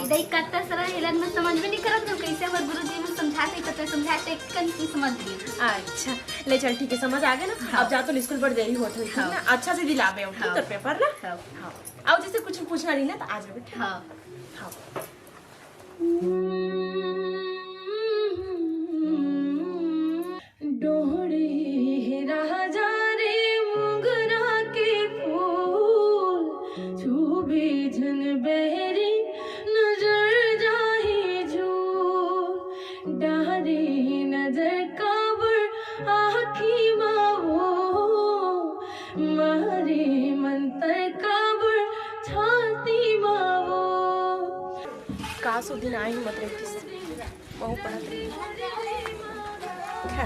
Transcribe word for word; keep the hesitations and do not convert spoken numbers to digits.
दई कत्ता सरा हेलन में समझ में नहीं करत, तो कैसे हमर गुरुजी में समझाते, कत्ता समझाते, कन की समझ गई। अच्छा, ले चल, ठीक है, समझ आ गया ना। हाँ। अब जा, तो स्कूल पर देरी होत होई, ठीक हाँ। ना? अच्छा से दिलाबे, ठीक? हाँ। तोर पेपर ना। हाँ। हाँ। अब जैसे कुछ पूछना रही ना, तो आ जाबे, ठीक? हाँ। हाँ। डोहड़ी हे राजा रे, मोंगरा के फूल, छूबे झन बहरी, नजर जाही झूल। डारे नजर काबर आँखी मा वो, मारे मंतर काबर छाती मा वो। का सो दिन आए ही मत रही, बहुत पढ़त रही।